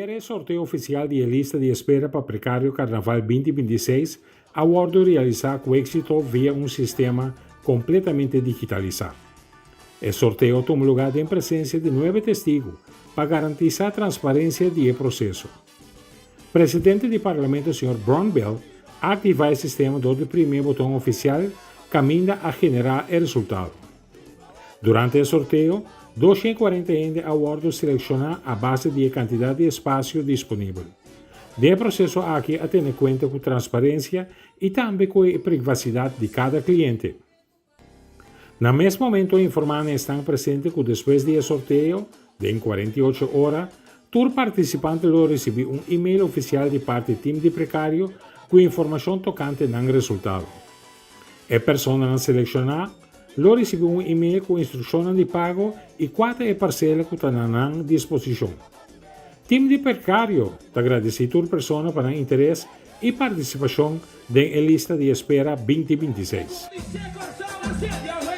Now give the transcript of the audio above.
Ayera e sorteo ofisial di e lista di espera pa Prekario Karnaval 2026 a wòrdu realisá ku éksito via un sistema kompletamente digitalisá. E sorteo a tuma lugá den presensia di nuebe testigu pa garantisá transparensia di e proseso. Presidente di Parlamento señor Brownbill a aktivá e sistema dor di primi e boton ofisial kaminda a generá e resultado. Durante e sorteo, 240 hende a wòrdu selekshoná a base di e kantidat di espasio disponibel. Den e proseso aki a tene kuenta ku transparensia i tambe ku e privasidat di kada kliente. Na mes momento a informá na esnan presente ku despues di e sorteo, den 48 ora, tur partisipante lo risibí un email ofisial di parti tim di prekario ku informashon tokante nan resultado. E personanan selekshoná lo risibí un email ku instrukshonnan di pago i kua ta e parsela ku ta na nan disposishon. Tim di Prekario ta gradisí tur persona pa nan interes i partisipashon den e lista di espera 2026.